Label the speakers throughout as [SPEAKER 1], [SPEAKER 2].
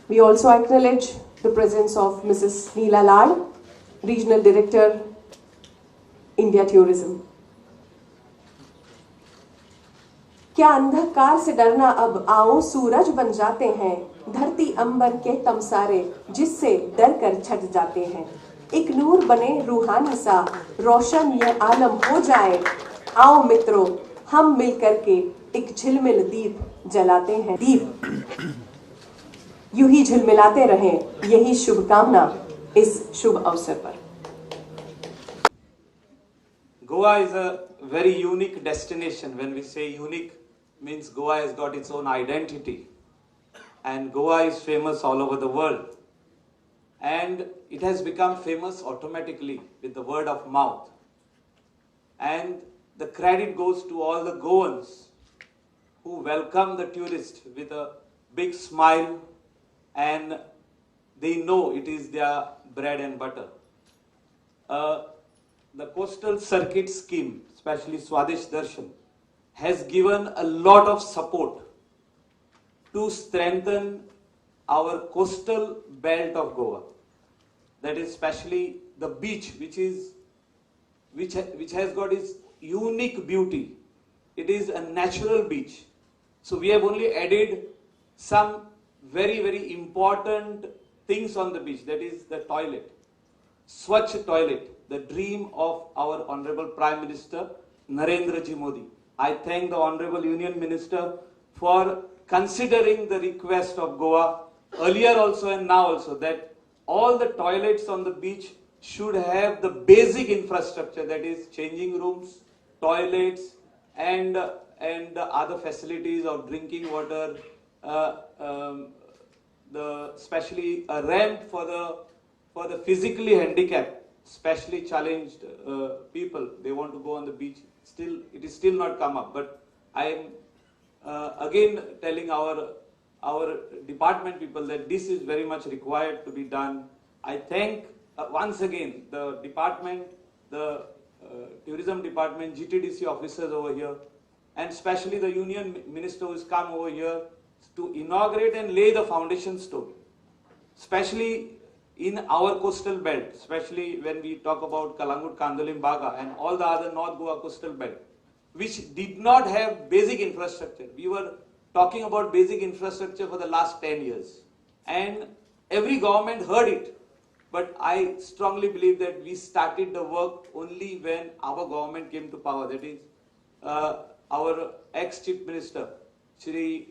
[SPEAKER 1] We also acknowledge the presence of Mrs. Neela Lall, Regional Director, India Tourism. क्या अंधकार से डरना अब, आओ सूरज बन जाते हैं, धरती अंबर के तमसारे जिससे डर कर छट जाते हैं। एक नूर बने रूहानी सा, रोशन ये आलम हो जाए, आओ मित्रों हम मिलकर के एक झिलमिल दीप जलाते हैं। दीप यूं ही झिलमिलाते रहें, यही शुभकामना इस शुभ अवसर पर।
[SPEAKER 2] Goa is a very unique destination. When we say unique, means Goa has got its own identity, and Goa is famous all over the world, and it has become famous automatically with the word of mouth, and the credit goes to all the Goans who welcome the tourist with a big smile, and they know it is their bread and butter. The coastal circuit scheme, especially Swadesh Darshan, has given a lot of support to strengthen our coastal belt of Goa. That is especially the beach, which has got its unique beauty. It is a natural beach. So we have only added some very, very important things on the beach. That is the toilet. Swachh toilet, the dream of our Honorable Prime Minister Narendra Ji Modi. I thank the Honorable Union Minister for considering the request of Goa earlier also and now also, that all the toilets on the beach should have the basic infrastructure, that is changing rooms, toilets and other facilities of drinking water, especially a ramp for the physically handicapped, specially challenged people. They want to go on the beach. Still, it is still not come up. But I am again telling our department people that this is very much required to be done. I thank once again the department, the tourism department, GTDC officers over here, and especially the union minister who has come over here to inaugurate and lay the foundation stone, especially in our coastal belt, especially when we talk about Calangute, Candolim, Baga and all the other North Goa coastal belt, which did not have basic infrastructure. We were talking about basic infrastructure for the last 10 years and every government heard it. But I strongly believe that we started the work only when our government came to power. That is, our ex-chief minister, Shri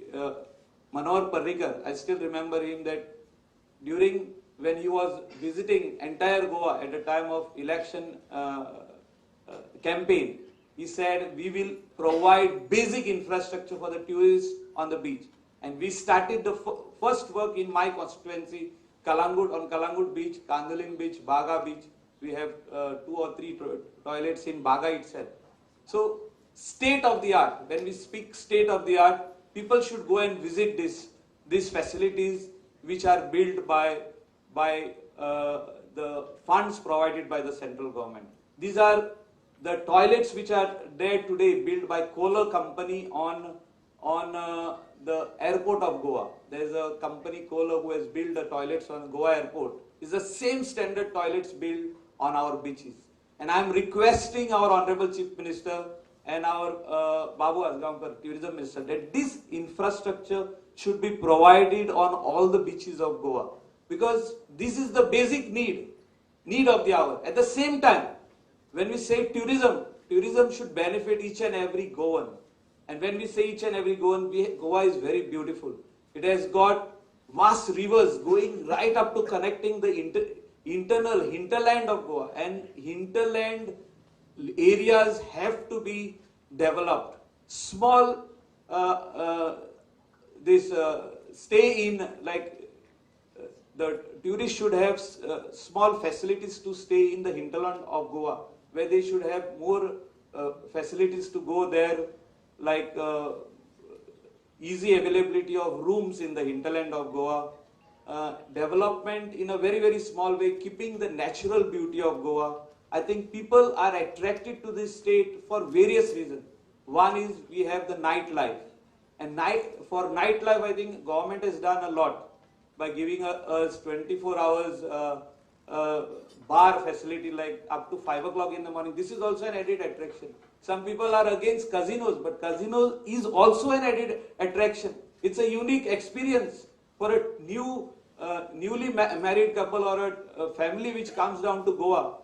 [SPEAKER 2] Manohar Parrikar. I still remember him that during when he was visiting entire Goa at the time of election campaign, he said, we will provide basic infrastructure for the tourists on the beach. And we started the first work in my constituency, Calangute, on Calangute Beach, Candolim Beach, Baga Beach. We have 2 or 3 toilets in Baga itself. So, state of the art, when we speak state of the art, people should go and visit these facilities which are built by the funds provided by the central government. These are the toilets which are there today, built by Kohler company on the airport of Goa. There is a company Kohler who has built the toilets on Goa airport. It's the same standard toilets built on our beaches. And I am requesting our Honorable Chief Minister and our Babu Azgaonkar, Tourism Minister, that this infrastructure should be provided on all the beaches of Goa, because this is the basic need of the hour. At the same time, when we say tourism, tourism should benefit each and every Goan. And when we say each and every Goan, Goa is very beautiful. It has got vast rivers going right up to connecting the internal hinterland of Goa, and hinterland areas have to be developed. Small stay in, like the tourists should have small facilities to stay in the hinterland of Goa, where they should have more facilities to go there, like easy availability of rooms in the hinterland of Goa, development in a very, very small way, keeping the natural beauty of Goa. I think people are attracted to this state for various reasons. One is we have the nightlife. And for nightlife, I think government has done a lot. by giving us 24 hours bar facility, like up to 5 o'clock in the morning. This is also an added attraction. Some people are against casinos, but casino is also an added attraction. It's a unique experience for a newly married couple or a family which comes down to Goa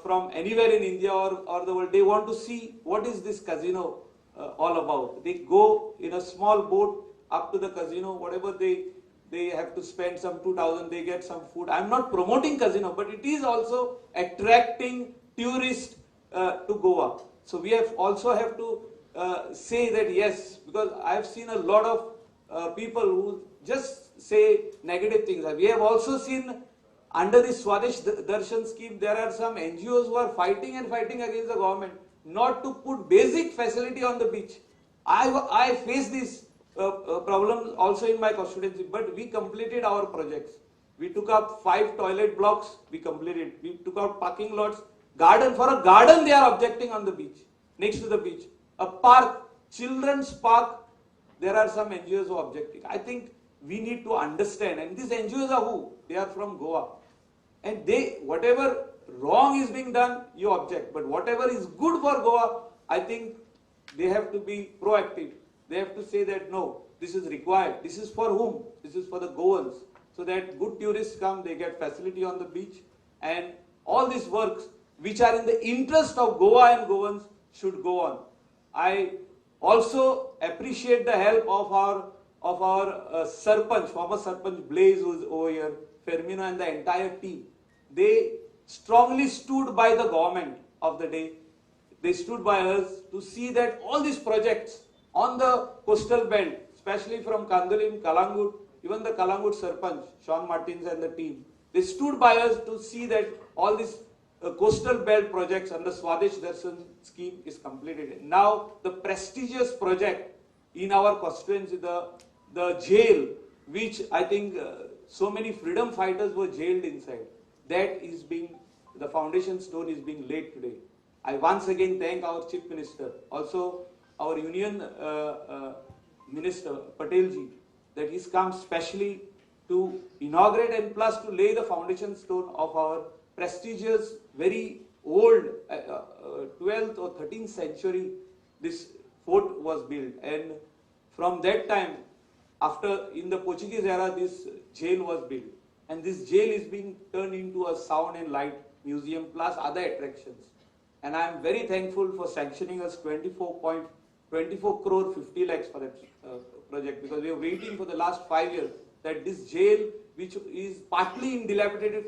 [SPEAKER 2] from anywhere in India or the world. They want to see what is this casino all about. They go in a small boat up to the casino, whatever they have to spend, some 2,000, they get some food. I'm not promoting casino, but it is also attracting tourists to Goa. So we have also have to say that yes, because I've seen a lot of people who just say negative things. We have also seen under the Swadesh Darshan scheme, there are some NGOs who are fighting and fighting against the government not to put basic facility on the beach. I face this problems also in my constituency, but we completed our projects. We took up 5 toilet blocks, we completed. We took out parking lots, garden. For a garden, they are objecting on the beach, next to the beach. A park, children's park, there are some NGOs who are objecting. I think we need to understand, and these NGOs are who? They are from Goa. And they, whatever wrong is being done, you object. But whatever is good for Goa, I think they have to be proactive. They have to say that no, this is required. This is for whom? This is for the Goans. So that good tourists come, they get facility on the beach, and all these works which are in the interest of Goa and Goans should go on. I also appreciate the help of our Sarpanch, former Sarpanch Blaze, who is over here, Fermina and the entire team. They strongly stood by the government of the day. They stood by us to see that all these projects on the coastal belt, especially from Candolim, Calangute, even the Calangute Sarpanch, Sean Martins and the team, they stood by us to see that all these coastal belt projects under Swadesh Darshan scheme is completed. Now, the prestigious project in our constituency, the jail, which I think so many freedom fighters were jailed inside, that is being, the foundation stone is being laid today. I once again thank our Chief Minister, also our Union Minister Patel ji, that he's come specially to inaugurate and plus to lay the foundation stone of our prestigious, very old 12th or 13th century, this fort was built. And from that time, after in the Portuguese era, this jail was built. And this jail is being turned into a sound and light museum plus other attractions. And I am very thankful for sanctioning us 24 crore 50 lakhs for that project, because we are waiting for the last 5 years that this jail, which is partly in dilapidated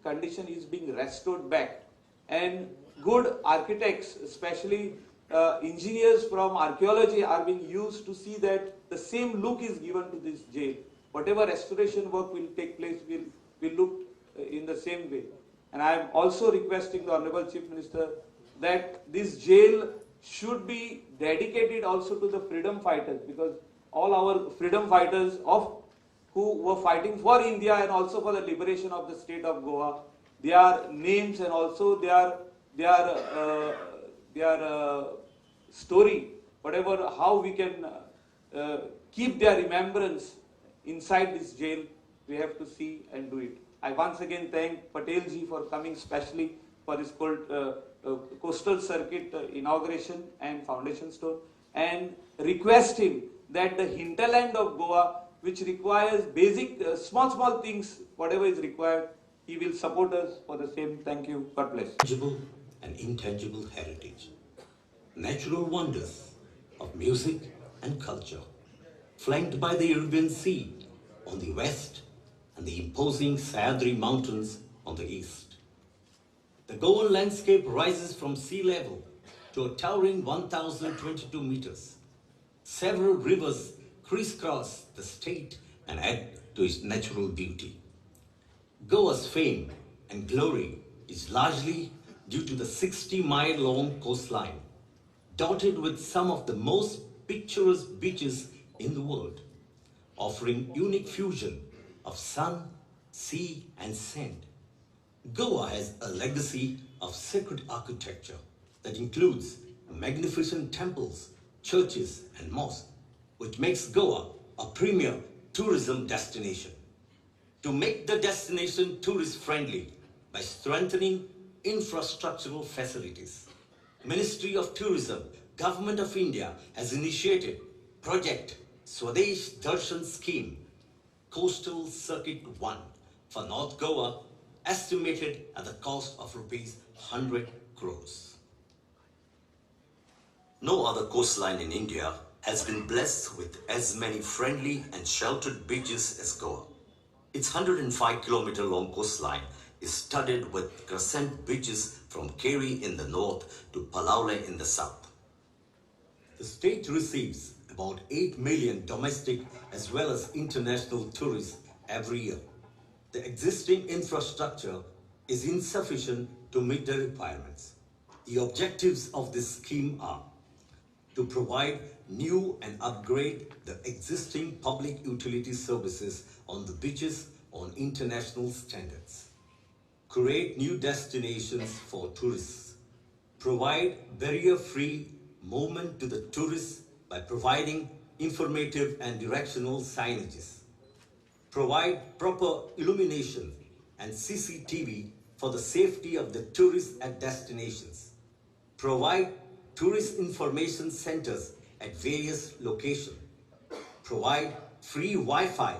[SPEAKER 2] condition, is being restored back. And good architects, especially engineers from archaeology, are being used to see that the same look is given to this jail. Whatever restoration work will take place will look in the same way. And I am also requesting the Honorable Chief Minister that this jail should be dedicated also to the freedom fighters, because all our freedom fighters of who were fighting for India and also for the liberation of the state of Goa, their names and also their story, whatever, how we can keep their remembrance inside this jail, we have to see and do it. I once again thank Patel ji for coming specially for this coastal circuit inauguration and foundation stone, and request him that the hinterland of Goa, which requires basic small things, whatever is required, he will support us for the same. Thank you. God bless.
[SPEAKER 3] Tangible and intangible heritage, natural wonders of music and culture, flanked by the Arabian Sea on the west and the imposing Sahyadri Mountains on the east. The Goan landscape rises from sea level to a towering 1,022 meters. Several rivers crisscross the state and add to its natural beauty. Goa's fame and glory is largely due to the 60-mile-long coastline, dotted with some of the most picturesque beaches in the world, offering unique fusion of sun, sea and sand. Goa has a legacy of sacred architecture that includes magnificent temples, churches and mosques, which makes Goa a premier tourism destination. To make the destination tourist friendly by strengthening infrastructural facilities, Ministry of Tourism, Government of India has initiated Project Swadesh Darshan Scheme, Coastal Circuit 1 for North Goa, estimated at the cost of rupees 100 crores. No other coastline in India has been blessed with as many friendly and sheltered beaches as Goa. Its 105-kilometer long coastline is studded with crescent beaches from Keri in the north to Palaulim in the south. The state receives about 8 million domestic as well as international tourists every year. The existing infrastructure is insufficient to meet the requirements. The objectives of this scheme are to provide new and upgrade the existing public utility services on the beaches on international standards, create new destinations for tourists, provide barrier-free movement to the tourists by providing informative and directional signages, provide proper illumination and CCTV for the safety of the tourists at destinations, provide tourist information centers at various locations, provide free Wi-Fi,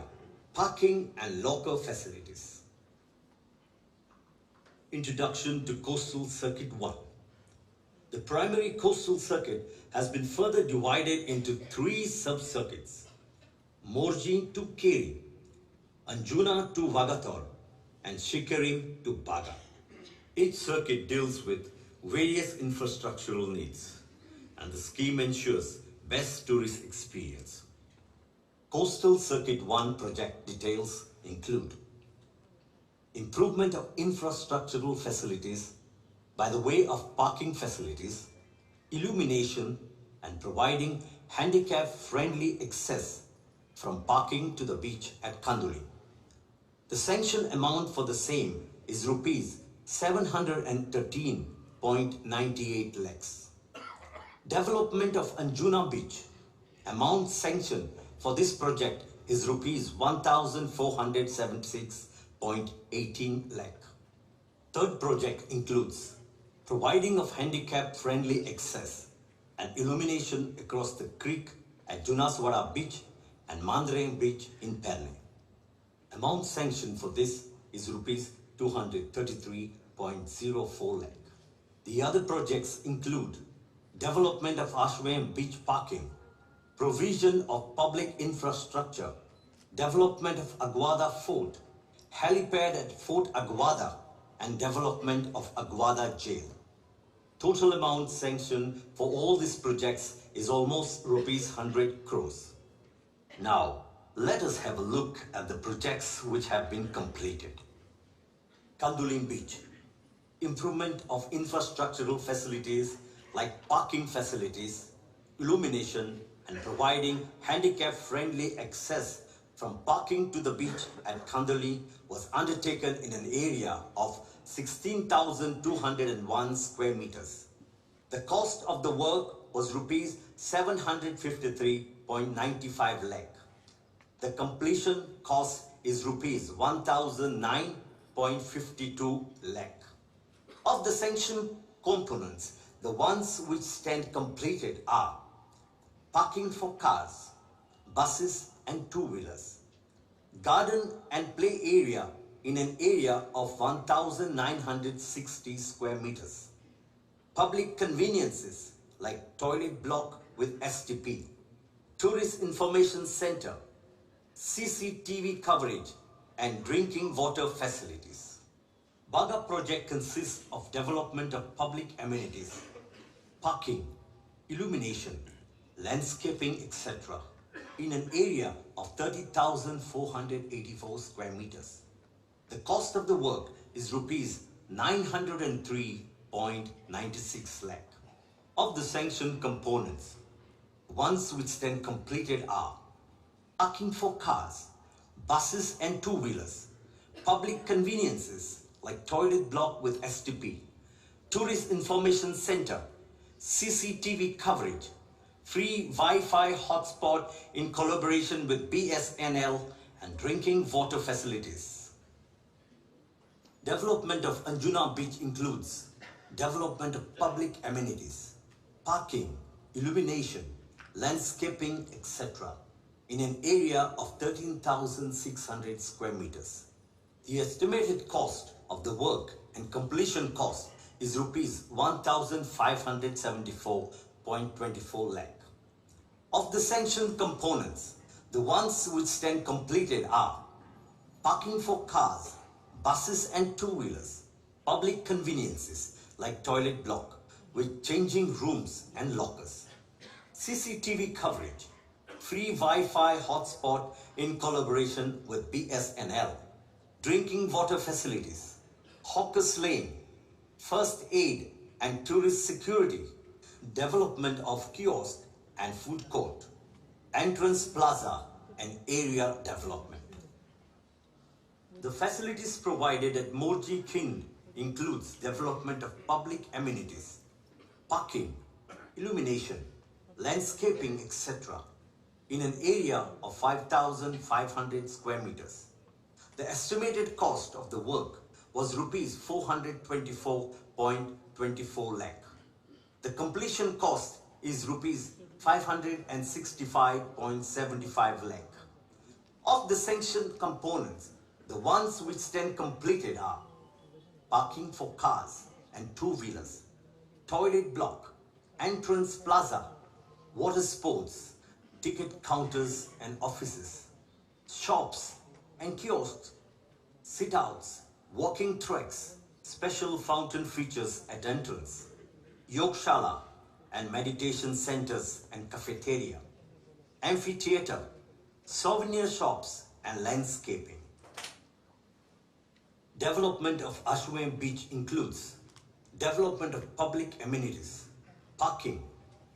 [SPEAKER 3] parking and locker facilities. Introduction to Coastal Circuit 1. The primary coastal circuit has been further divided into 3 sub-circuits: Morjim to Keri, Anjuna to Vagator, and Shikarim to Baga. Each circuit deals with various infrastructural needs, and the scheme ensures best tourist experience. Coastal Circuit 1 project details include improvement of infrastructural facilities by the way of parking facilities, illumination, and providing handicap-friendly access from parking to the beach at Candolim. The sanction amount for the same is rupees 713.98 lakhs. Development of Anjuna Beach. Amount sanctioned for this project is rupees 1,476.18 lakh. Third project includes providing of handicap-friendly access and illumination across the creek at Junaswada Beach and Mandrem Beach in Pernem. Amount sanctioned for this is rupees 233.04 lakh. The other projects include development of Ashwem Beach parking, provision of public infrastructure, development of Aguada Fort, helipad at Fort Aguada, and development of Aguada Jail. Total amount sanctioned for all these projects is almost rupees 100 crores. Now, let us have a look at the projects which have been completed. Candolim Beach. Improvement of infrastructural facilities like parking facilities, illumination, and providing handicap-friendly access from parking to the beach at Candolim was undertaken in an area of 16,201 square meters. The cost of the work was rupees 753.95 lakh. The completion cost is rupees 1,009.52 lakh. Of the sanctioned components, the ones which stand completed are parking for cars, buses and two-wheelers, garden and play area in an area of 1,960 square meters, public conveniences like toilet block with STP, tourist information center, CCTV coverage, and drinking water facilities. Baga project consists of development of public amenities, parking, illumination, landscaping, etc. in an area of 30,484 square meters. The cost of the work is rupees 903.96 lakh. Of the sanctioned components, ones which stand completed are parking for cars, buses and two-wheelers, public conveniences like toilet block with STP, tourist information center, CCTV coverage, free Wi-Fi hotspot in collaboration with BSNL, and drinking water facilities. Development of Anjuna Beach includes development of public amenities, parking, illumination, landscaping, etc. in an area of 13,600 square meters. The estimated cost of the work and completion cost is rupees 1,574.24 lakh. Of the sanctioned components, the ones which stand completed are parking for cars, buses and two-wheelers, public conveniences like toilet block with changing rooms and lockers, CCTV coverage, free Wi-Fi hotspot in collaboration with BSNL, drinking water facilities, hawkers lane, first aid and tourist security, development of kiosk and food court, entrance plaza and area development. The facilities provided at Morji Khind includes development of public amenities, parking, illumination, landscaping, etc. in an area of 5,500 square meters. The estimated cost of the work was rupees 424.24 lakh. The completion cost is rupees 565.75 lakh. Of the sanctioned components, the ones which stand completed are parking for cars and two-wheelers, toilet block, entrance plaza, water sports, ticket counters and offices, shops and kiosks, sit-outs, walking tracks, special fountain features at entrance, yogshala and meditation centers and cafeteria, amphitheater, souvenir shops and landscaping. Development of Ashwem Beach includes development of public amenities, parking,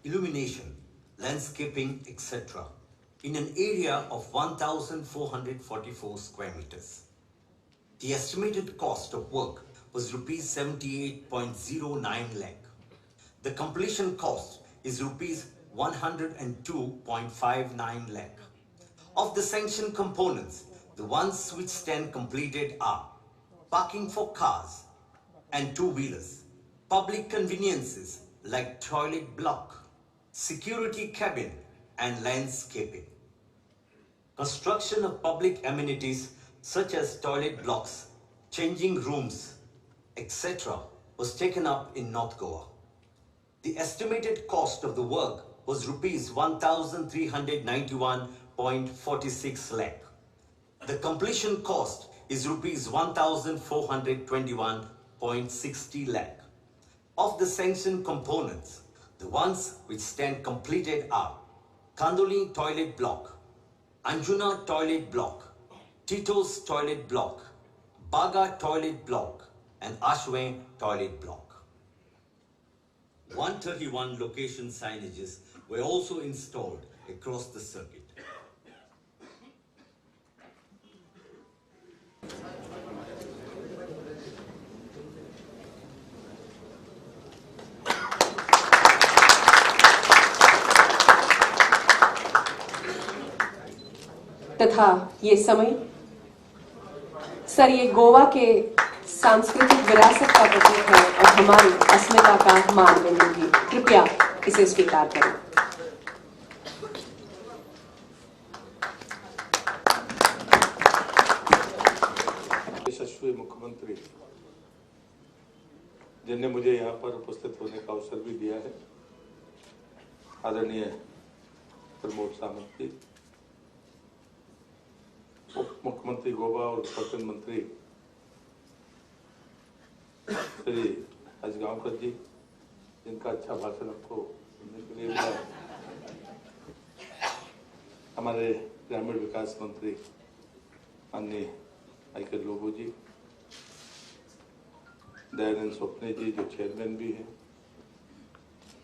[SPEAKER 3] illumination, landscaping, etc. in an area of 1,444 square meters. The estimated cost of work was rupees 78.09 lakh. The completion cost is rupees 102.59 lakh. Of the sanctioned components, the ones which stand completed are parking for cars and two-wheelers, public conveniences like toilet block, security cabin and landscaping. Construction of public amenities such as toilet blocks, changing rooms, etc. was taken up in North Goa. The estimated cost of the work was rupees 1,391.46 lakh. The completion cost is rupees 1,421.60 lakh. Of the sanctioned components, the ones which stand completed are Kandoli Toilet Block, Anjuna Toilet Block, Tito's Toilet Block, Baga Toilet Block, and Ashwem Toilet Block. 131 location signages were also installed across the circuit.
[SPEAKER 1] तथा ये समय sir ये Goa K सांस्कृतिक विरासत का प्रतीक है और हमारी अस्मिता का मान बिंदु भी। कृपया इसे स्वीकार करें।
[SPEAKER 4] यशस्वी मुख्यमंत्री जिनने मुझे यहाँ पर उपस्थित होने का अवसर भी दिया है, आदरणीय प्रमोद सावंत जी, उप मुख्यमंत्री गोवा और पर्यटन मंत्री श्री अजगांवकर जी, जिनका अच्छा भाषण हमको सुनने के लिए मिला, हमारे ग्रामीण विकास मंत्री माननीय माइकल लोबो जी, दयानंद स्वप्ने जी जो चेयरमैन भी हैं,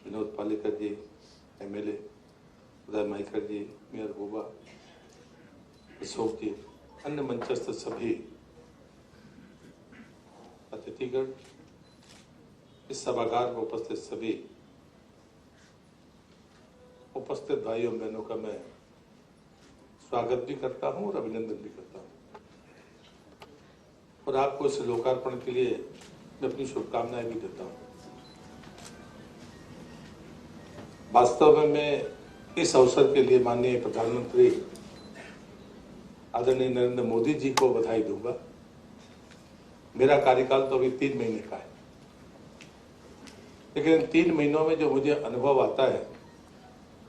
[SPEAKER 4] विनोद पालेकर जी एमएलए, उदय माइकर जी मेयर गोवा, अशोक जी, अन्य मंचस्थ सभी अतिथिगण, इस सभागार में उपस्थित सभी उपस्थित भाइयों बहनों का मैं स्वागत भी करता हूं और अभिनंदन भी करता हूं और आपको इस लोकार्पण के लिए मैं अपनी शुभकामनाएं भी देता हूं। वास्तव में मैं इस अवसर के लिए माननीय प्रधानमंत्री आदरणीय नरेंद्र मोदी जी को बधाई दूंगा। मेरा कार्यकाल तो अभी 3 महीने का है, लेकिन 3 महीनों में जो मुझे अनुभव आता है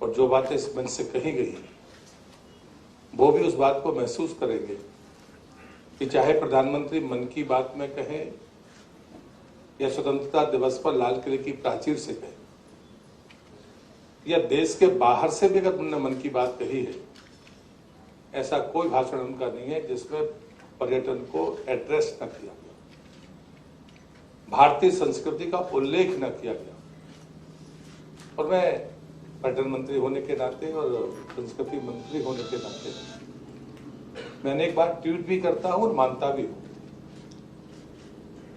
[SPEAKER 4] और जो बातें इस मंच से कही गई, वो भी उस बात को महसूस करेंगे कि चाहे प्रधानमंत्री मन की बात में कहें या स्वतंत्रता दिवस पर लाल किले की प्राचीर से कहें या देश के बाहर से भी अगर उन्होंने मन की बात कही है, ऐसा कोई भाषण उनका नहीं है जिसमें पर्यटन को एड्रेस न किया गया, भारतीय संस्कृति का उल्लेख न किया गया। और मैं पर्यटन मंत्री होने के नाते और संस्कृति मंत्री होने के नाते मैंने एक बार ट्वीट भी करता हूं और मानता भी हूं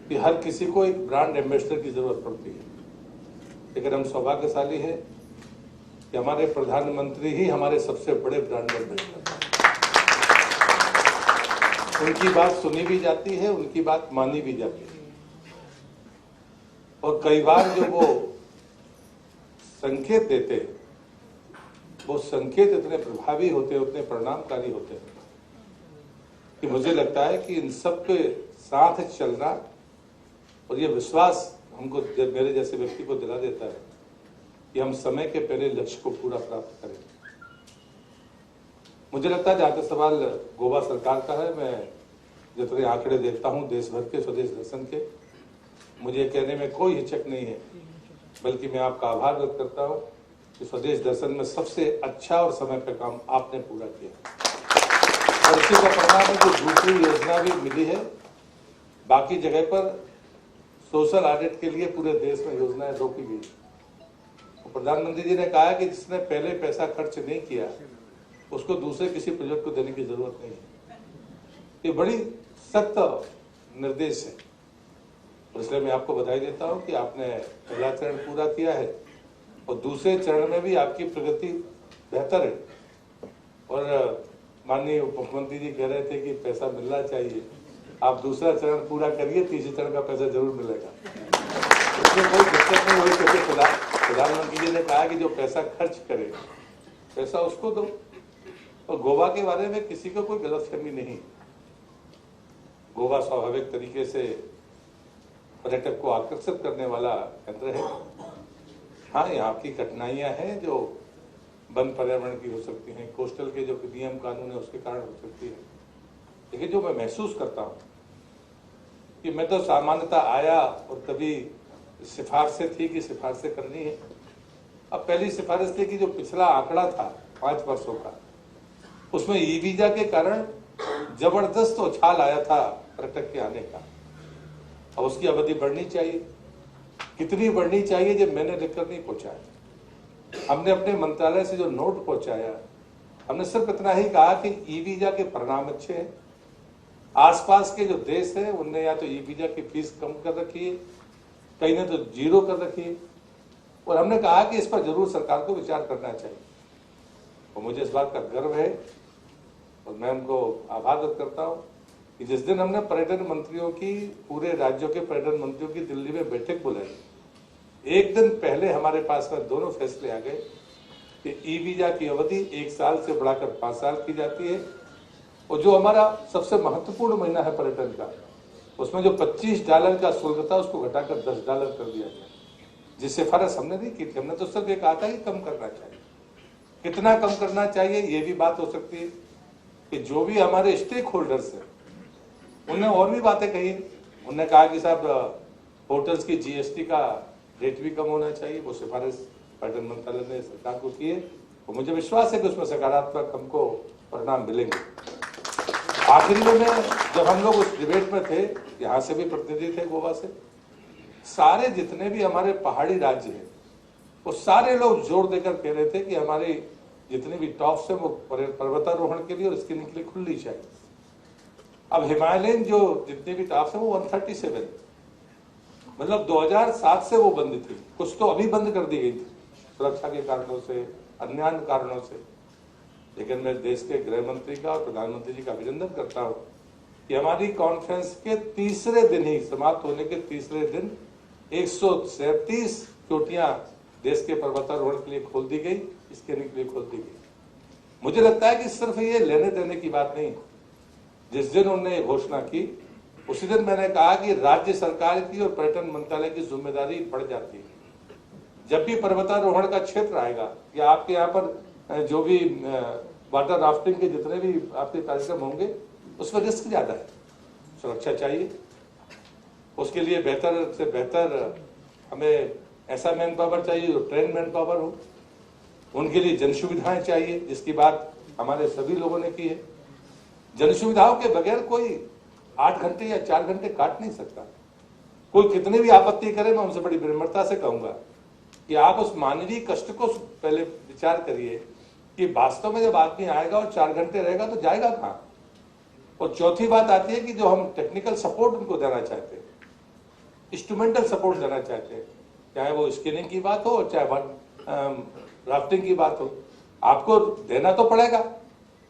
[SPEAKER 4] कि हर किसी को एक ब्रांड एम्बेसडर की जरूरत पड़ती है, लेकिन हम सौभाग्यशाली हैं कि हमारे प्रधानमंत्री ही हमारे सबसे बड़े ब्रांड एम्बेसडर हैं। उनकी बात सुनी भी जाती है, उनकी बात मानी भी जाती है और कई बार जो वो संकेत देते हैं वो संकेत इतने प्रभावी होते हैं, उतने परिणामकारी होते हैं कि मुझे लगता है कि इन सब के साथ चलना और ये विश्वास हमको, मेरे जैसे व्यक्ति को दिला देता है कि हम समय के पहले लक्ष्य को पूरा प्राप्त करें। मुझे लगता है जहाँ तक सवाल गोवा सरकार का है, मैं जितने आंकड़े देखता हूँ देश भर के स्वदेश दर्शन के, मुझे कहने में कोई हिचक नहीं है, बल्कि मैं आपका आभार व्यक्त करता हूँ कि स्वदेश दर्शन में सबसे अच्छा और समय पर काम आपने पूरा किया। और इसी का परिणाम है जो दूसरी योजना भी मिली है, बाकी जगह पर सोशल ऑडिट के लिए पूरे देश में योजनाएं रोकी गई। तो प्रधानमंत्री जी ने कहा कि जिसने पहले पैसा खर्च नहीं किया उसको दूसरे किसी प्रोजेक्ट को देने की जरूरत नहीं है। ये बड़ी सख्त निर्देश है और इसलिए मैं आपको बधाई देता हूं कि आपने पहला चरण पूरा किया है और दूसरे चरण में भी आपकी प्रगति बेहतर है। और माननीय मुख्यमंत्री जी कह रहे थे कि पैसा मिलना चाहिए, आप दूसरा चरण पूरा करिए, तीसरे चरण का पैसा जरूर मिलेगा, इसमें कोई दिक्कत नहीं हुई। क्योंकि प्रधानमंत्री जी ने कहा कि जो पैसा खर्च करे पैसा उसको दो। और गोवा के बारे में किसी को कोई गलतफहमी नहीं, गोवा स्वाभाविक तरीके से पर्यटक को आकर्षित करने वाला केंद्र है। हाँ, यहाँ की कठिनाइयाँ हैं जो वन पर्यावरण की हो सकती हैं, कोस्टल के जो नियम कानून है उसके कारण हो सकती है, लेकिन जो मैं महसूस करता हूँ कि मैं तो सामान्यतः आया और तभी सिफारिशें थी कि सिफारिशें करनी है। अब पहली सिफारिश थी कि जो पिछला आंकड़ा था 5 वर्षों का, उसमें ई वीजा के कारण जबरदस्त उछाल आया था पर्यटक के आने का। अब उसकी अवधि बढ़नी चाहिए, कितनी बढ़नी चाहिए जब मैंने लिखकर नहीं पहुंचाया। हमने अपने मंत्रालय से जो नोट पहुंचाया, हमने सिर्फ इतना ही कहा कि ई वीजा के परिणाम अच्छे हैं, आसपास के जो देश हैं उनने या तो ई वीजा की फीस कम कर रखी है, कहीं ने तो 0 कर रखी है, और हमने कहा कि इस पर जरूर सरकार को विचार करना चाहिए। और मुझे इस बात का गर्व है और मैं उनको आभार व्यक्त करता हूँ कि जिस दिन हमने पर्यटन मंत्रियों की, पूरे राज्यों के पर्यटन मंत्रियों की दिल्ली में बैठक बुलाई, एक दिन पहले हमारे पास में दोनों फैसले आ गए कि ई वीजा की अवधि 1 साल से बढ़ाकर 5 साल की जाती है, और जो हमारा सबसे महत्वपूर्ण महीना है पर्यटन का, उसमें जो $25 का शुल्क था उसको घटाकर $10 कर दिया गया। जिस सिफारिश हमने नहीं की थी, हमने तो सिर्फ ये कहा था कि कम करना चाहिए। कितना कम करना चाहिए ये भी बात हो सकती है कि जो भी हमारे स्टेक होल्डर्स हैं उनने और भी बातें कही। उन्होंने कहा कि साहब होटल्स की जीएसटी का रेट भी कम होना चाहिए, वो सिफारिश पर्यटन मंत्रालय ने सरकार को की है और मुझे विश्वास है कि उसमें सकारात्मक हमको परिणाम मिलेंगे। आखिरी में जब हम लोग उस डिबेट में थे, यहाँ से भी प्रतिनिधि थे गोवा से, सारे जितने भी हमारे पहाड़ी राज्य हैं वो सारे लोग जोर देकर कह रहे थे कि हमारी जितनी भी टॉप्स हैं वो पर्वतारोहण के लिए और स्कीइंग के लिए खुलनी चाहिए। अब हिमालयन जो जितनी भी टॉप्स हैं वो 137, मतलब 2007 से वो बंद थी, कुछ तो अभी बंद कर दी गई थी सुरक्षा के कारणों से, अन्य कारणों से। लेकिन मैं देश के गृह मंत्री का और प्रधानमंत्री जी का अभिनंदन करता हूँ कि हमारी कॉन्फ्रेंस के तीसरे दिन ही, समाप्त होने के तीसरे दिन 137 चोटियां देश के पर्वतारोहण के लिए खोल दी गई, स्केलिंग के लिए खोल दी गई। मुझे लगता है कि सिर्फ ये लेने देने की बात नहीं। जिस दिन उन्होंने घोषणा की उसी दिन मैंने कहा कि राज्य सरकार की और पर्यटन मंत्रालय की जिम्मेदारी बढ़ जाती है। जब भी पर्वतारोहण का क्षेत्र आएगा या आपके यहाँ पर जो भी वाटर राफ्टिंग के जितने भी आपके कार्यक्रम होंगे उसमें रिस्क ज़्यादा है, सुरक्षा चाहिए, उसके लिए बेहतर से बेहतर हमें ऐसा मैन पावर चाहिए जो ट्रेन मैन पावर हो, उनके लिए जन सुविधाएं चाहिए, जिसकी बात हमारे सभी लोगों ने की है। जन सुविधाओं के बगैर कोई 8 घंटे या 4 घंटे काट नहीं सकता। कोई कितने भी आपत्ति करे, मैं उनसे बड़ी विनम्रता से कहूँगा कि आप उस मानवीय कष्ट को पहले विचार करिए कि वास्तव में जब आदमी आएगा और 4 घंटे रहेगा तो जाएगा कहाँ। और चौथी बात आती है कि जो हम टेक्निकल सपोर्ट उनको देना चाहते हैं, इंस्ट्रूमेंटल सपोर्ट देना चाहते हैं, चाहे वो स्केलिंग की बात हो चाहे राफ्टिंग की बात हो, आपको देना तो पड़ेगा।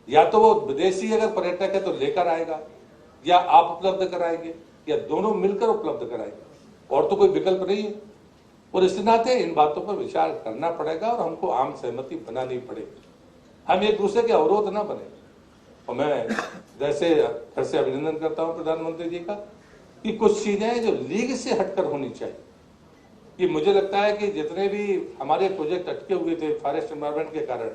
[SPEAKER 4] या तो वो विदेशी अगर पर्यटक है तो लेकर आएगा, या आप उपलब्ध कराएंगे, या दोनों मिलकर उपलब्ध कराएंगे, और तो कोई विकल्प नहीं है। और इस नाते इन बातों पर विचार करना पड़ेगा और हमको आम सहमति बनानी पड़ेगी, हम एक दूसरे के अवरोध ना बने। और मैं जैसे फिर से अभिनंदन करता हूँ प्रधानमंत्री जी का कि कुछ चीज़ें जो लीग से हटकर होनी चाहिए। कि मुझे लगता है कि जितने भी हमारे प्रोजेक्ट अटके हुए थे फॉरेस्ट एनवायरनमेंट के कारण,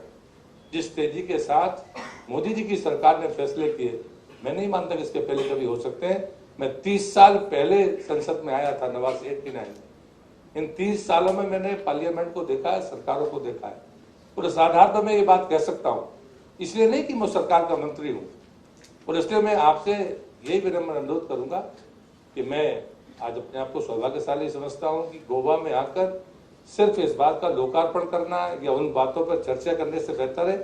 [SPEAKER 4] जिस तेजी के साथ मोदी जी की सरकार ने फैसले किए, मैं नहीं मानता कि इसके पहले कभी हो सकते हैं। मैं 30 साल पहले संसद में आया था, 89 89 में। इन 30 सालों में मैंने पार्लियामेंट को देखा है, सरकारों को देखा है, और इस आधार पर मैं ये बात कह सकता हूँ, इसलिए नहीं कि मैं सरकार का मंत्री हूँ, और इसलिए मैं आपसे यही विनम्र अनुरोध करूँगा कि मैं आज अपने आप को सौभाग्यशाली समझता हूँ कि गोवा में आकर सिर्फ इस बात का लोकार्पण करना या उन बातों पर चर्चा करने से बेहतर है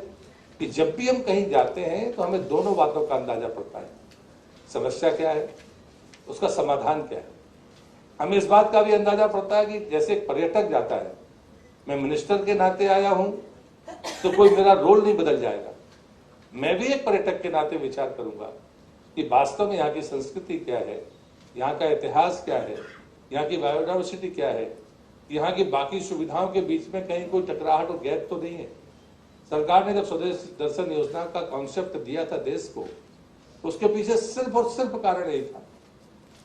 [SPEAKER 4] कि जब भी हम कहीं जाते हैं तो हमें दोनों बातों का अंदाजा पड़ता है, समस्या क्या है, उसका समाधान क्या है। हमें इस बात का भी अंदाजा पड़ता है कि जैसे एक पर्यटक जाता है, मैं मिनिस्टर के नाते आया हूँ तो कोई मेरा रोल नहीं बदल जाएगा, मैं भी एक पर्यटक के नाते विचार करूँगा कि वास्तव में यहाँ की संस्कृति क्या है, यहाँ का इतिहास क्या है, यहाँ की बायोडाइवर्सिटी क्या है, यहाँ की बाकी सुविधाओं के बीच में कहीं कोई टकराहट और गैप तो नहीं है। सरकार ने जब स्वदेश दर्शन योजना का कॉन्सेप्ट दिया था देश को, उसके पीछे सिर्फ और सिर्फ कारण यही था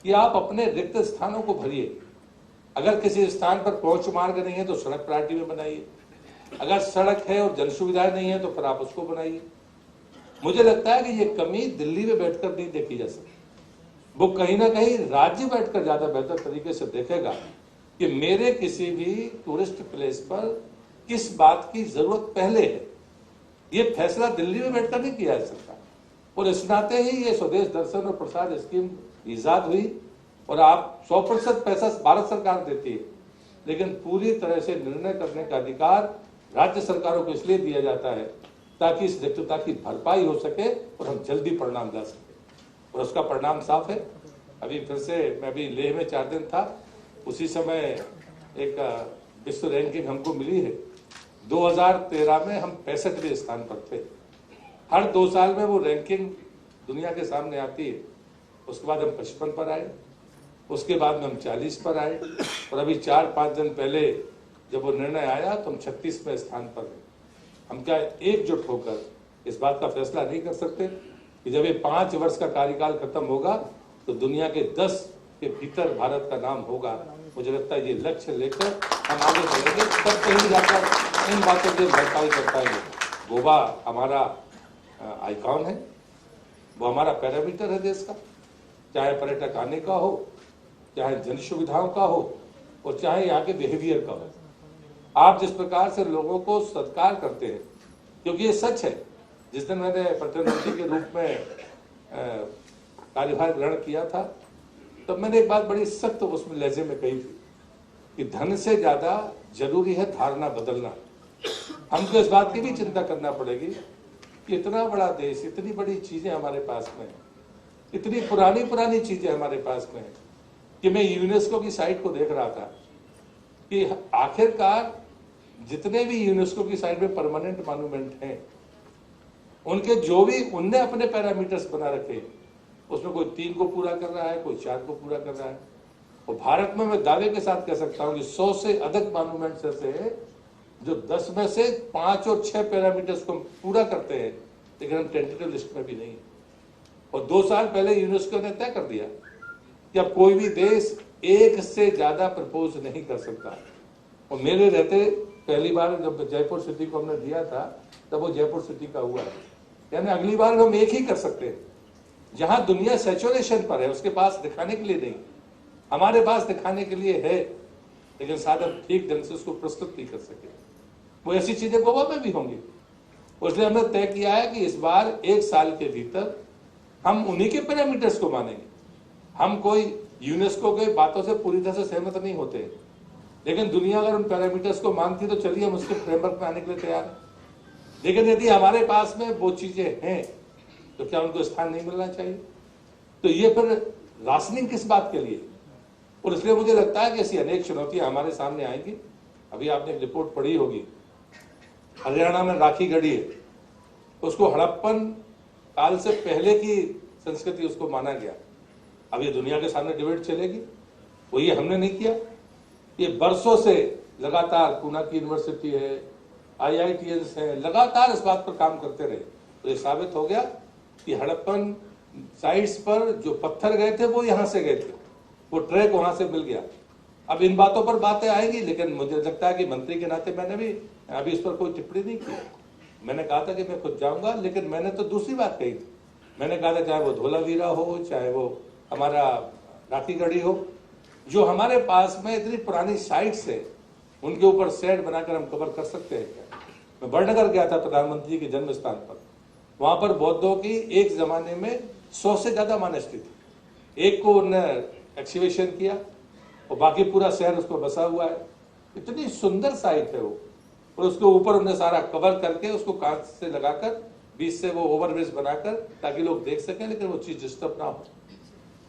[SPEAKER 4] कि आप अपने रिक्त स्थानों को भरिए। अगर किसी स्थान पर पहुंच मार्ग नहीं है तो सड़क प्रायोरिटी में बनाइए, अगर सड़क है और जन सुविधाएं नहीं है तो फिर आप उसको बनाइए। मुझे लगता है कि ये कमी दिल्ली में बैठकर नहीं देखी जा सकती, वो कहीं ना कहीं राज्य बैठकर ज्यादा बेहतर तरीके से देखेगा कि मेरे किसी भी टूरिस्ट प्लेस पर किस बात की जरूरत पहले है। ये फैसला दिल्ली में बैठकर नहीं किया जा सकता। और इस नाते ही ये स्वदेश दर्शन और प्रसाद स्कीम ईजाद हुई, और आप 100% पैसा भारत सरकार देती है, लेकिन पूरी तरह से निर्णय करने का अधिकार राज्य सरकारों को इसलिए दिया जाता है ताकि इस रिक्तता की भरपाई हो सके और हम जल्दी परिणाम ला सके। और उसका परिणाम साफ है। अभी फिर से मैं अभी लेह में 4 दिन था, उसी समय एक विश्व रैंकिंग हमको मिली है। 2013 में हम 65वें स्थान पर थे। हर 2 साल में वो रैंकिंग दुनिया के सामने आती है। उसके बाद हम 55 पर आए, उसके बाद में हम 40 पर आए, और अभी 4-5 दिन पहले जब वो निर्णय आया तो हम 36वें स्थान पर हैं। हम क्या एकजुट होकर इस बात का फैसला नहीं कर सकते कि जब ये 5 वर्ष का कार्यकाल खत्म होगा तो दुनिया के 10 के भीतर भारत का नाम होगा? मुझे लगता है ये लक्ष्य लेकर हम आगे बढ़ेंगे, तब कहीं जाकर इन बातों की भरपाई कर पाएंगे। गोवा हमारा आइकॉन है, वो हमारा पैरामीटर है देश का, चाहे पर्यटक आने का हो, चाहे जन सुविधाओं का हो, और चाहे यहाँ के बिहेवियर का हो। आप जिस प्रकार से लोगों को सत्कार करते हैं, क्योंकि ये सच है, जिस दिन मैंने पर्यटन मंत्री के रूप में कार्यभार ग्रहण किया था, तब मैंने एक बात बड़ी सख्त उसमें लहजे में कही थी कि धन से ज़्यादा जरूरी है धारणा बदलना। हमको इस बात की भी चिंता करना पड़ेगी कि इतना बड़ा देश, इतनी बड़ी चीज़ें हमारे पास में हैं, इतनी पुरानी पुरानी चीज़ें हमारे पास में हैं कि मैं यूनेस्को की साइट को देख रहा था कि आखिरकार जितने भी यूनेस्को की साइड में परमानेंट मॉन्यूमेंट हैं, उनके जो भी उनने अपने पैरामीटर्स बना रखे, उसमें कोई 3 को पूरा कर रहा है, कोई 4 को पूरा कर रहा है। और भारत में मैं दावे के साथ कह सकता हूं कि 100 से अधिक मॉन्यूमेंट्स ऐसे हैं जो 10 में से 5 और 6 पैरामीटर्स को हम पूरा करते हैं, लेकिन हम टेंटेटिव लिस्ट में भी नहीं। और 2 साल पहले यूनेस्को ने तय कर दिया कि अब कोई भी देश 1 से ज्यादा प्रपोज नहीं कर सकता। और मेरे रहते पहली बार जब जयपुर सिटी को हमने दिया था, तब वो जयपुर सिटी का हुआ है, यानी अगली बार हम 1 ही कर सकते हैं। जहां दुनिया सैचुरेशन पर है, उसके पास दिखाने के लिए नहीं, हमारे पास दिखाने के लिए है, लेकिन शायद हम ठीक ढंग से उसको प्रस्तुत नहीं कर सके। वो ऐसी चीजें गोवा में भी होंगी। इसलिए हमने तय किया है कि इस बार 1 साल के भीतर हम उन्हीं के पैरामीटर्स को मानेंगे। हम कोई यूनेस्को के बातों से पूरी तरह से सहमत नहीं होते, लेकिन दुनिया अगर उन पैरामीटर्स को मानती है तो चलिए हम उसके फ्रेमवर्क में आने के लिए तैयार हैं। लेकिन यदि हमारे पास में वो चीजें हैं तो क्या उनको स्थान नहीं मिलना चाहिए? तो ये फिर राशनिंग किस बात के लिए? और इसलिए मुझे लगता है कि ऐसी अनेक चुनौतियां हमारे सामने आएंगी। अभी आपने एक रिपोर्ट पढ़ी होगी, हरियाणा में राखी गढ़ी है, उसको हड़प्पन काल से पहले की संस्कृति उसको माना गया। अब ये दुनिया के सामने डिबेट चलेगी, वो ये हमने नहीं किया। ये बरसों से लगातार पूना की यूनिवर्सिटी है, IITs है, लगातार इस बात पर काम करते रहे। तो ये साबित हो गया कि हड़प्पन साइट्स पर जो पत्थर गए थे वो यहाँ से गए थे, वो ट्रैक वहां से मिल गया। अब इन बातों पर बातें आएंगी, लेकिन मुझे लगता है कि मंत्री के नाते मैंने भी अभी इस पर कोई टिप्पणी नहीं की। मैंने कहा था कि मैं खुद जाऊंगा, लेकिन मैंने तो दूसरी बात कही थी। मैंने कहा था चाहे वो धोलावीरा हो, चाहे वो हमारा राखीगढ़ी हो, जो हमारे पास में इतनी पुरानी साइट्स है, उनके ऊपर सेट बनाकर हम कवर कर सकते हैं क्या? मैं बड़नगर गया था प्रधानमंत्री के जन्म स्थान पर, वहां पर बौद्धों की एक जमाने में 100 से ज्यादा मॉनेस्ट्री थी। एक को उन्होंने एक्सकेवेशन किया और बाकी पूरा शहर उसको बसा हुआ है। इतनी सुंदर साइट है वो, और उसके ऊपर उन्होंने सारा कवर करके उसको कांच से लगाकर बीच से वो ओवरब्रिज बनाकर ताकि लोग देख सकें, लेकिन वो चीज डिस्टर्ब ना हो।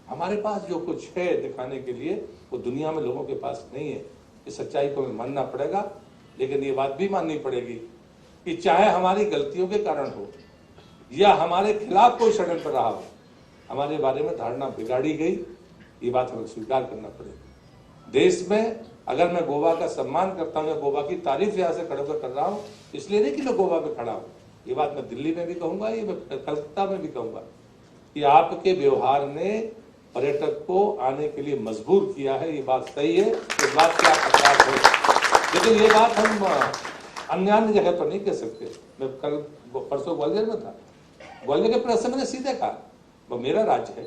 [SPEAKER 4] हमारे पास जो कुछ है दिखाने के लिए वो दुनिया में लोगों के पास नहीं है। इस सच्चाई को हमें मानना पड़ेगा, लेकिन ये बात भी माननी पड़ेगी कि चाहे हमारी गलतियों के कारण हो या हमारे खिलाफ कोई षड्यंत्र रहा हो, हमारे बारे में धारणा बिगाड़ी गई, ये बात हमें स्वीकार करना पड़ेगी। देश में अगर मैं गोवा का सम्मान करता हूँ या गोवा की तारीफ यहाँ से खड़े होकर कर रहा हूँ, इसलिए नहीं कि मैं गोवा में खड़ा हूँ, ये बात मैं दिल्ली में भी कहूँगा, ये मैं कलकत्ता में भी कहूँगा कि आपके व्यवहार ने पर्यटक को आने के लिए मजबूर किया है। ये बात सही है, इस बात के आप हकदार हो, लेकिन ये बात हम अन्य जगह पर नहीं कह सकते। मैं कल परसों ग्वालियर में था, ग्वालियर के प्रेस से मैंने सीधे कहा, वो मेरा राज्य है,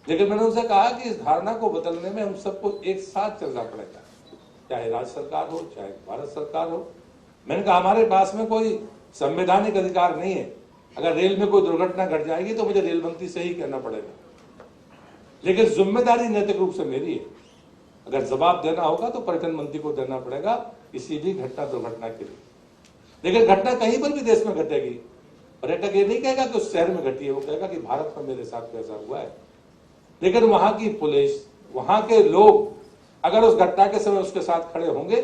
[SPEAKER 4] लेकिन मैंने उनसे कहा कि इस धारणा को बदलने में हम सबको एक साथ चलना पड़ेगा, चाहे राज्य सरकार हो चाहे भारत सरकार हो। मैंने कहा हमारे पास में कोई संवैधानिक अधिकार नहीं है, अगर रेल में कोई दुर्घटना घट जाएगी तो मुझे रेल मंत्री से ही कहना पड़ेगा, लेकिन जिम्मेदारी नैतिक रूप से मेरी है। अगर जवाब देना होगा तो पर्यटन मंत्री को देना पड़ेगा किसी भी घटना दुर्घटना के लिए। लेकिन घटना कहीं पर भी देश में घटेगी, पर्यटक ये नहीं कहेगा कि उस शहर में घटी है, वो कहेगा कि भारत में मेरे साथ कैसा हुआ है। लेकिन वहां की पुलिस, वहां के लोग अगर उस घटना के समय उसके साथ खड़े होंगे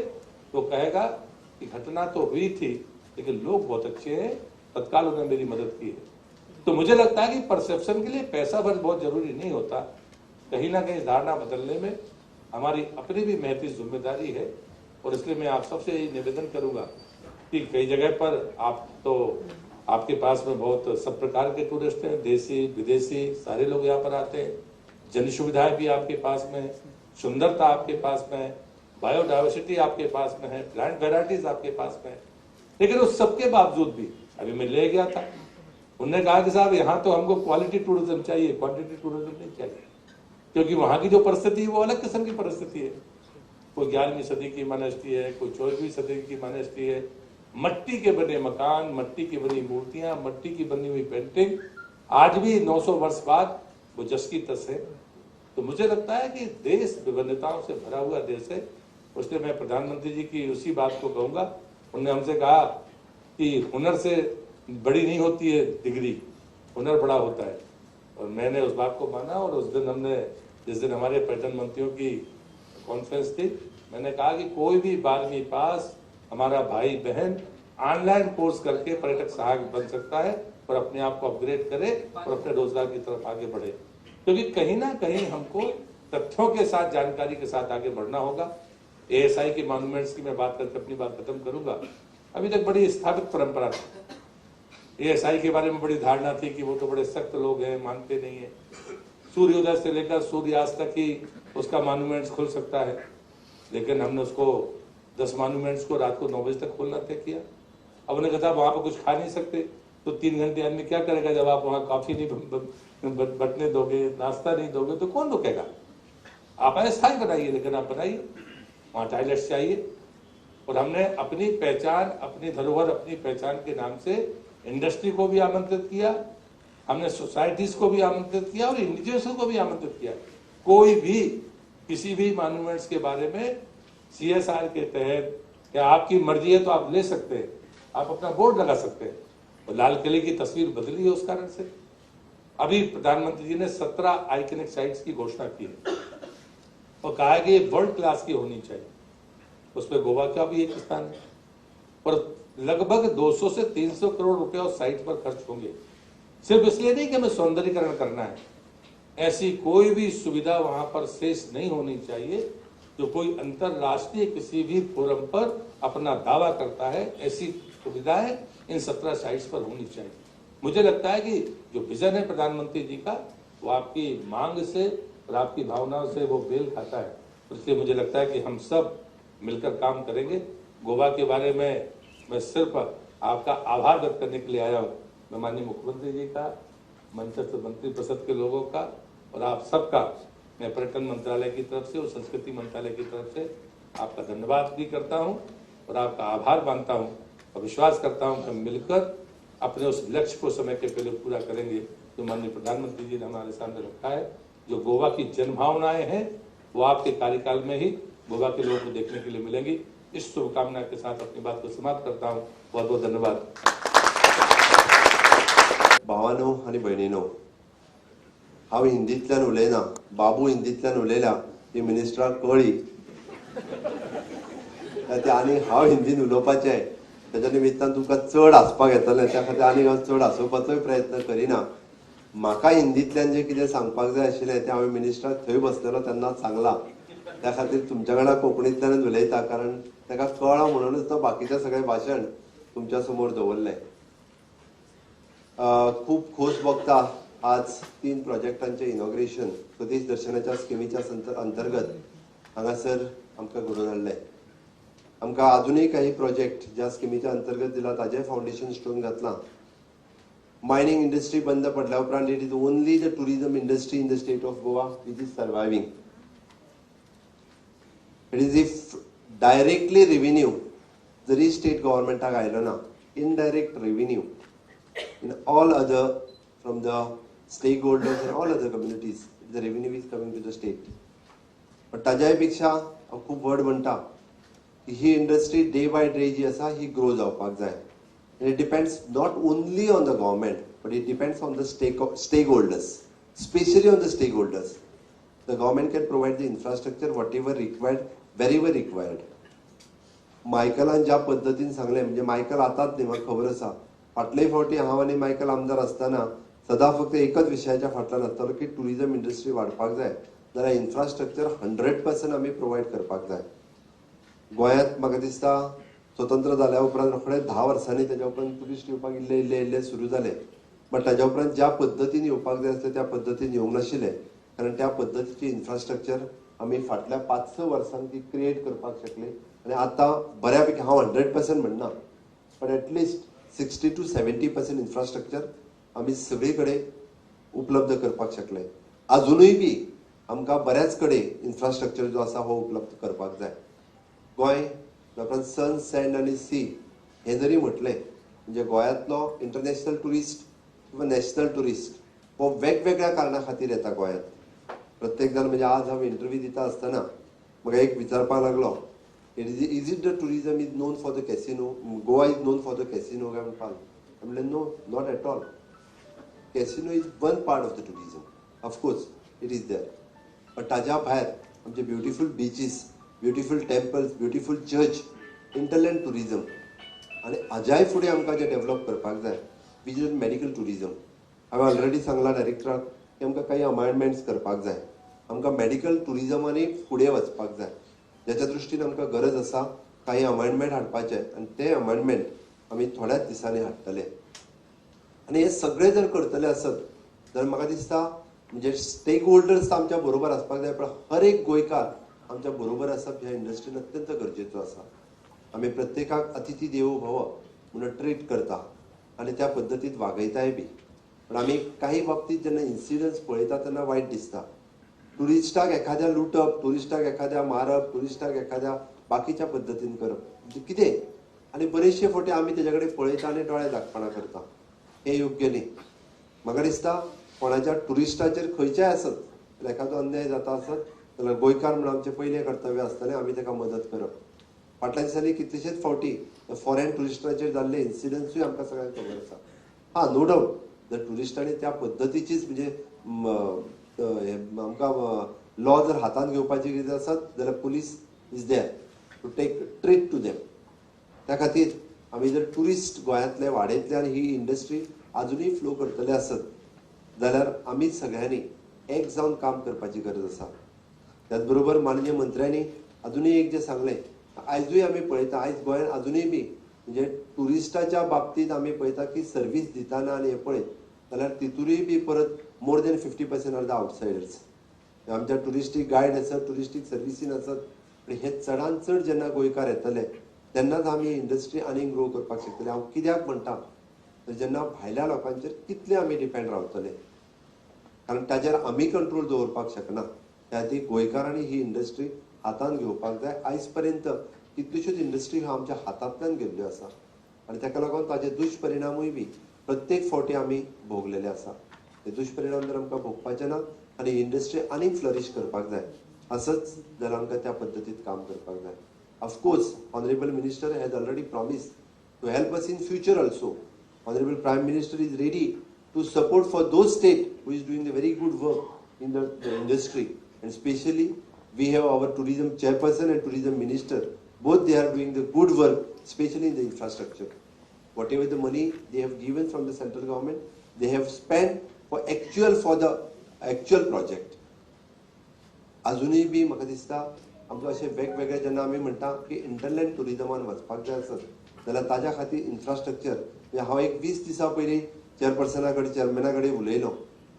[SPEAKER 4] तो कहेगा कि घटना तो हुई थी लेकिन लोग बहुत अच्छे हैं, तत्काल उन्होंने मेरी मदद की है। तो मुझे लगता है कि परसेप्शन के लिए पैसा खर्च बहुत जरूरी नहीं होता, कहीं ना कहीं धारणा बदलने में हमारी अपनी भी महती जिम्मेदारी है। और इसलिए मैं आप सबसे यही निवेदन करूंगा कि कई जगह पर आप तो आपके पास में बहुत सब प्रकार के टूरिस्ट हैं, देसी विदेशी सारे लोग यहाँ पर आते हैं, जन सुविधाएं भी आपके पास में है, सुंदरता आपके पास में है, बायोडाइवर्सिटी आपके पास में है, प्लांट वेराइटीज आपके पास में है, लेकिन उस सबके बावजूद भी अभी मैं ले गया था, उन्होंने कहा कि साहब यहाँ तो हमको क्वालिटी टूरिज्म चाहिए, क्वांटिटी टूरिज्म नहीं चाहिए, क्योंकि वहाँ की जो परिस्थिति है वो अलग किस्म की परिस्थिति है। कोई 11वीं सदी की मॉनेस्ट्री है, कोई 14वीं सदी की मॉनेस्ट्री है, मट्टी के बने मकान, मट्टी की बनी मूर्तियाँ, मट्टी की बनी हुई पेंटिंग आज भी 900 वर्ष बाद वो जस की तस है। तो मुझे लगता है कि देश विभिन्नताओं से भरा हुआ देश है। उसलिए मैं प्रधानमंत्री जी की उसी बात को कहूँगा, उन्होंने हमसे कहा कि हुनर से बड़ी नहीं होती है डिग्री, हुनर बड़ा होता है, और मैंने उस बात को माना। और उस दिन हमने, जिस दिन हमारे पर्यटन मंत्रियों की कॉन्फ्रेंस थी, मैंने कहा कि कोई भी 12वीं पास हमारा भाई बहन ऑनलाइन कोर्स करके पर्यटक सहायक बन सकता है और अपने आप को अपग्रेड करे और अपने रोजगार की तरफ आगे बढ़े। क्योंकि कहीं ना कहीं हमको तथ्यों के साथ, जानकारी के साथ आगे बढ़ना होगा। एएसआई के मॉन्यूमेंट्स की मैं बात करके अपनी बात खत्म करूंगा। अभी तक बड़ी स्थापित परंपरा थी, एएसआई के बारे में बड़ी धारणा थी कि वो तो बड़े सख्त लोग हैं, मानते नहीं है। सूर्योदय से लेकर सूर्यास्त तक ही उसका मॉन्यूमेंट्स खुल सकता है, लेकिन हमने उसको 10 मॉन्यूमेंट्स को रात को 9 बजे तक खोलना तय किया। अब उन्होंने कहा वहाँ पर कुछ खा नहीं सकते, तो 3 घंटे आदमी क्या करेगा? जब आप वहाँ कॉफ़ी नहीं बटने दोगे, नाश्ता नहीं दोगे, तो कौन रुकेगा? आप अस्थायी बनाइए, लेकिन आप बनाइए, वहाँ टॉयलेट्स चाहिए। और हमने अपनी पहचान, अपनी धरोहर, अपनी पहचान के नाम से इंडस्ट्री को भी आमंत्रित किया, हमने सोसाइटीज़ को भी आमंत्रित किया और इंडिविजुअल्स को भी आमंत्रित किया। कोई भी किसी भी मॉन्यूमेंट्स के बारे में CSR के तहत या आपकी मर्जी है तो आप ले सकते हैं, आप अपना बोर्ड लगा सकते हैं। और लाल किले की तस्वीर बदली है उस कारण से। अभी प्रधानमंत्री जी ने 17 आइकनिक साइट्स की घोषणा की है और कहा है कि ये वर्ल्ड क्लास की होनी चाहिए। उस पर गोवा का भी एक स्थान है और लगभग 200 से 300 करोड़ रुपए उस साइट पर खर्च होंगे। सिर्फ इसलिए नहीं कि हमें सौंदर्यीकरण करना है, ऐसी कोई भी सुविधा वहां पर शेष नहीं होनी चाहिए जो कोई अंतरराष्ट्रीय किसी भी फोरम पर अपना दावा करता है। ऐसी सुविधाएं इन 17 साइट्स पर होनी चाहिए। मुझे लगता है कि जो विजन है प्रधानमंत्री जी का, वो आपकी मांग से और आपकी भावनाओं से वो मेल खाता है। इसलिए मुझे लगता है कि हम सब मिलकर काम करेंगे। गोवा के बारे में मैं सिर्फ आपका आभार व्यक्त करने के लिए आया हूँ। मैं माननीय मुख्यमंत्री जी का, मंचस्थ मंत्री परिषद के लोगों का और आप सबका, मैं पर्यटन मंत्रालय की तरफ से और संस्कृति मंत्रालय की तरफ से आपका धन्यवाद भी करता हूँ और आपका आभार मानता हूँ और विश्वास करता हूँ कि हम मिलकर अपने उस लक्ष्य को समय के पहले पूरा करेंगे जो माननीय प्रधानमंत्री जी ने हमारे सामने रखा है। जो गोवा की जनभावनाएं हैं वो आपके कार्यकाल में ही गोवा के लोगों को देखने के लिए मिलेंगी। इस शुभकामना के साथ अपनी बात को समाप्त करता हूँ। बहुत बहुत धन्यवाद।
[SPEAKER 5] भावानो आनी भयणीनो, हांव हिंदींतल्यान उलयना, बाबू हिंदींतल्यान उलयला ती मिनिस्टराक कळ्ळी ते आनी हांव हिंदीन उलोवपाचें तेच्या निमित्तान तुमकां चड हांसपाक येतलें, त्या खातीर आनी हांव चड हांसोवपाचोय प्रयत्न करिना। म्हाका हिंदींतल्यान जें कितें सांगपाक जाय आशिल्लें तें हांवें मिनिस्टराक थंय बसलेलो तेन्नाच सांगलां, त्या खातीर तुमच्या कडेन कोंकणींतल्यानूच उलयता, कारण ताका कळ्ळो म्हणूनच तो बाकीचें सगळें भाशण तुमच्या समोर दवरलें। खूब खोस भोगता आज 3 प्रोजेक्टांचें इनॉग्रेशन स्वदेश दर्शनाच्या स्किमीच्या अंतर्गत हांगासर आमकां घडोवन हाडलें। आमकां आजुनूय काही प्रोजेक्ट ज्या स्किमीच्या अंतर्गत दिला ताजें फावंडेशन स्टोन घातलां। मायनिंग इंडस्ट्री बंद पडल्या उपरांत it is only the tourism industry in the state of Goa which is surviving. It is if directly revenue जरी स्टेट गव्हर्मेंटाक आयलो ना, indirect revenue in all other from the stakeholders and all other communities, the revenue is coming to the state. But ताज्याय पेक्षा हांव खूब व्हड म्हणटा की ही industry day by day जी आसा ही ग्रो जावपाक जाय. And it depends not only on the government, but it depends on the stakeholders, especially on the stakeholders. The government can provide the infrastructure, whatever required, wherever required. मायकलान ज्या पद्दतीन सांगलें, म्हणजे Michael आतांच न्ही, म्हाका खबर आसा, फाटले फावटी हांव आनी मायकल आमदार आसतना सदां फक्त एकच विशयाच्या फाटल्यान आसतालो की टुरिजम इंडस्ट्री वाडपाक जाय जाल्यार इन्फ्रास्ट्रक्चर 100% आमी प्रोवायड करपाक जाय। गोंयांत म्हाका दिसता स्वतंत्र जाल्या उपरांत रोखडे 10 वर्सांनी तेज्या उपरांत टुरिस्ट येवपाक इल्ले इल्ले इल्ले सुरू जाले, बट ताज्या उपरांत ज्या पद्दतीन येवपाक जाय आसलें त्या पद्दतीन येवंक नाशिल्लें, कारण त्या पद्दतीची इन्फ्रास्ट्रक्चर आमी फाटल्या 5-6 वर्सांत ती क्रिएट करपाक शकले आनी आतां बऱ्या पैकी हांव 100% म्हणना, but at least 60 to 70% infrastructure आमी सगळे कडेन उपलब्ध करपाक शकले। आजुनूय बी आमकां बऱ्याच कडेन इन्फ्रास्ट्रक्चर जो आसा हो उपलब्ध करपाक जाय। गोंय उपरांत सन, सँड आनी सी हें जरी म्हटलें म्हणजे गोंयांतलो इंटरनॅशनल ट्युरिस्ट किंवा नॅशनल ट्युरिस्ट हो वेगवेगळ्या कारणां खातीर येता गोंयांत। प्रत्येक जाण म्हणजे आज हांव इंटरव्यू दिता आसतना म्हाका एक विचारपाक लागलो, is it the tourism is known for the casino, Goa is known for the casino काय म्हणपाक? म्हणलें no, not at all. Casino is one part of the tourism, of course it is there, but ताज्या भायर आमचे beautiful beaches, beautiful temples, beautiful church hinterland tourism आनी हाज्याय फुडें आमकां जें डेवलप करपाक जाय which is medical tourism. हांवें ऑलरेडी सांगलां डायरेक्टराक की आमकां काही अमेंडमेंट्स करपाक जाय, आमकां मेडिकल टुरिजमानूय फुडें वचपाक जाय. ज्याच्या दृश्टीन आमकां गरज आसा काही अमेंडमेंट हाडपाचे आनी ते अमेंडमेंट आमी थोड्याच दिसांनी हाडटले. आनी हे सगळे जर करतले आसत जाल्यार म्हाका दिसता म्हणजे स्टेक होल्डर्स आमच्या बरोबर आसपाक जाय, पण हर एक गोंयकार आमच्या बरोबर आसप ह्या इंडस्ट्रीन अत्यंत गरजेचो आसा. आमी प्रत्येकाक अतिथी देवो भव म्हणून ट्रीट करता आनी त्या पद्दतीत वागयताय बी, पण आमी काही बाबतीत जेन्ना इन्सिडंट्स पळयता तेन्ना वायट दिसता. टुरिस्टाक एखाद्या लुटप, टुरिस्टाक एखाद्या मारप, टुरिस्टाक एखाद्या बाकीच्या पद्दतीन करप म्हणजे कितें, आनी बरेचशे फावटी आमी तेज्या कडेन पळयता आनी दोळे दाखपणां करता, हें योग्य न्ही. म्हाका दिसता कोणाच्या टुरिस्टाचेर खंयच्याय आसत एखादो अन्याय जाता आसत जाल्यार गोंयकार म्हणून आमचें पयलें कर्तव्य आसतलें आमी ताका मदत करप. फाटल्या दिसांनी कितलेशेच फावटी फॉरेन टुरिस्टाचेर जाल्ले इन्सिडंट्सूय आमकां सगळ्यांक खबर आसा. हां, नो डावट जर टुरिस्टांनी त्या पद्दतीचीच म्हणजे आमकां लॉ जर हातांत घेवपाची गरज आसत जाल्यार police is there to take treat to them. त्या खातीर आमी जर टुरिस्ट गोंयांतले वाडयतले आनी ही इंडस्ट्री आजुनूय फ्लो करतले आसत जाल्यार आमी सगळ्यांनी एक जावन काम करपाची गरज आसा. त्याच बरोबर माननीय मंत्र्यांनी अजुनूय एक जें सांगलें, आयजूय आमी पळयता आयज गोंयांत अजुनूय बी म्हणजे टुरिस्टाच्या बाबतींत आमी पळयता की सर्वीस दितना आनी हें पळयत जाल्यार तितूनय बी परत more than 50% are the outsiders. आमच्या टुरिस्टीक गायड आसत, टुरिस्टीक सर्विसीन आसत, पण हे चडान चड जेन्ना गोंयकार येतले तेन्नाच आमी इंडस्ट्री आनीक ग्रो करपाक शकतले. हांव कित्याक म्हणटा तर जेन्ना भायल्या लोकांचेर कितले आमी डिपेंड रावतले, कारण ताजेर आमी कंट्रोल दवरपाक शकना. त्या खातीर गोंयकारांनी ही इंडस्ट्री हातांत घेवपाक जाय. आयज पर्यंत कितल्योश्योच इंडस्ट्री ह्यो आमच्या हातांतल्यान गेल्ल्यो आसा आनी ताका लागून ताजे दुश्परिणामूय बी प्रत्येक फावटी आमी भोगलेले आसा. ते दुश्परिणाम जर आमकां भोगपाचे ना आनी इंडस्ट्री आनीक फ्लरीश करपाक जाय असंच जाल्यार आमकां त्या पद्दतीत काम करपाक जाय. Of course honourable minister has already promise to help us in future also. Honourable prime minister is ready to support for those state who is doing the very good work in the industry, and specially we have our tourism chairperson and tourism minister, both they are doing the good work specially in the infrastructure. Whatever the money they have given from the central government, they have spent for actual for the actual project. अजूनय बी म्हाका दिसता आमकां अशें वेगवेगळे जेन्ना आमी म्हणटा की इंटरलँड टुरिजमान वचपाक जाय आसत जाल्यार ताज्या खातीर इन्फ्रास्ट्रक्चर, म्हणजे हांव एक 20 दिसां पयलीं चेअरपर्सना कडेन चेअरमॅना कडेन उलयलो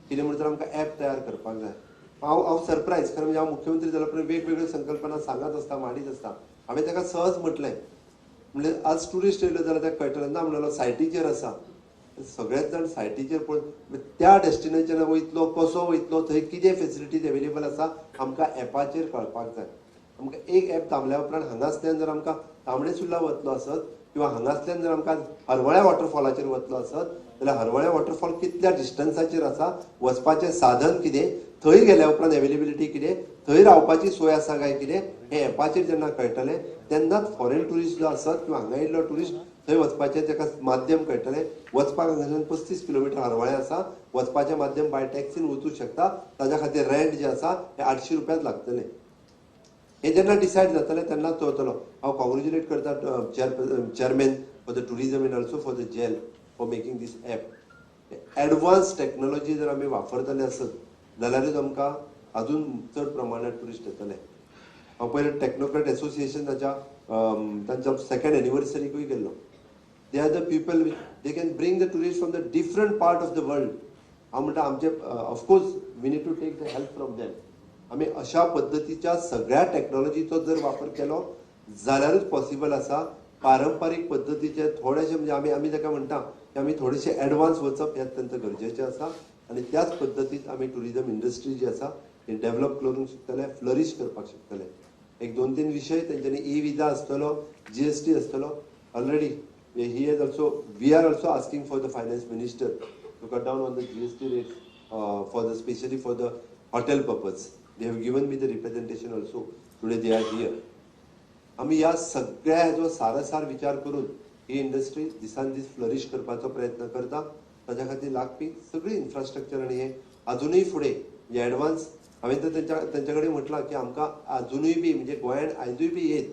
[SPEAKER 5] कितें म्हणटा आमकां एप तयार करपाक जाय. हांव सरप्रायज, खरें म्हणजे हांव मुख्यमंत्री जाल्या उपरांत वेगवेगळ्यो संकल्पना सांगत आसता, मांडीत आसता. हांवें ताका सहज म्हटलें, म्हणजे आज टुरिस्ट येयलो जाल्यार ताका कळटलें ना, म्हणलेलो सायटीचेर आसा सगळेच जाण सायटीचेर पळोवन त्या डेस्टिनेशनाक वयतलो कसो वयतलो, थंय कितें फेसिलिटीज एवेलेबल आसा आमकां एपाचेर कळपाक जाय. आमकां एक एप थांबल्या उपरांत हांगासल्यान जर आमकां तांबडे सुर्ला वतलो आसत किंवा हांगासल्यान जर आमकां हरवळ्या वॉटरफॉलाचेर वतलो आसत जाल्यार हरवळ्या वॉटरफॉल कितल्या डिस्टन्साचेर आसा, वचपाचें साधन कितें, थंय गेल्या उपरांत एवेलेबिलिटी कितें, थंय रावपाची सोय आसा काय कितें, हें एपाचेर जेन्ना कळटलें तेन्नाच फॉरेन टुरिस्ट जो आसत किंवा हांगा येयल्लो टुरिस्ट थंय वचपाचें ताका माध्यम कळटलें. वचपाक हांगाच्यान 35 किलोमिटर हरवळें आसा, वचपाचें माध्यम बाय टॅक्सीन वचूं शकता, ताज्या खातीर रेंट जें आसा हें 800 रुपयाच लागतलें. हें जेन्ना डिसायड जातलें तेन्नाच तो वतलो. हांव कॉंग्रेच्युलेट करता chairman for the tourism and also for the GeL for making this app. Advance technology जर आमी वापरतले आसत जाल्यारूच आमकां अजून चड प्रमाणात टुरिस्ट येतले. हांव पयलीं टेक्नोक्रेट एसोसिएशनाच्या तांच्या सेकंड एनिवर्सरीकूय गेल्लो. They are the people they can bring the tourist from the different part of the world. हांव म्हणटा आमचे of course we need to take the help from them. आमी अशा पद्दतीच्या सगळ्या टॅक्नोलॉजीचो जर वापर केलो जाल्यारूच पॉसिबल आसा. पारंपारीक पद्दतीचे थोडेशे म्हणजे आमी आमी ताका म्हणटा की आमी थोडेशे एडवान्स वचप हें अत्यंत गरजेचें आसा आनी त्याच पद्दतीत आमी टुरिजम इंडस्ट्री जी आसा ही डेवलप करूंक शकतले, फ्लरीश करपाक शकतले. एक 2-3 विशय तेंच्यांनी ई विजा आसतलो, GST आसतलो. Already he has also, we are also asking for the finance minister to cut down on the GST rates for the specially for the hotel purpose. They have given me the representation also, today they are here. आमी ह्या सगळ्या हेजो सारासार विचार करून ही industry दिसान दीस flourish करपाचो प्रयत्न करता. ताज्या खातीर लागपी सगळी इन्फ्रास्ट्रक्चर आनी हे अजुनूय फुडें म्हणजे एडवान्स हांवें तर तेंच्या कडेन म्हटलां की आमकां अजुनूय बी म्हणजे गोंयांत आयजूय बी येत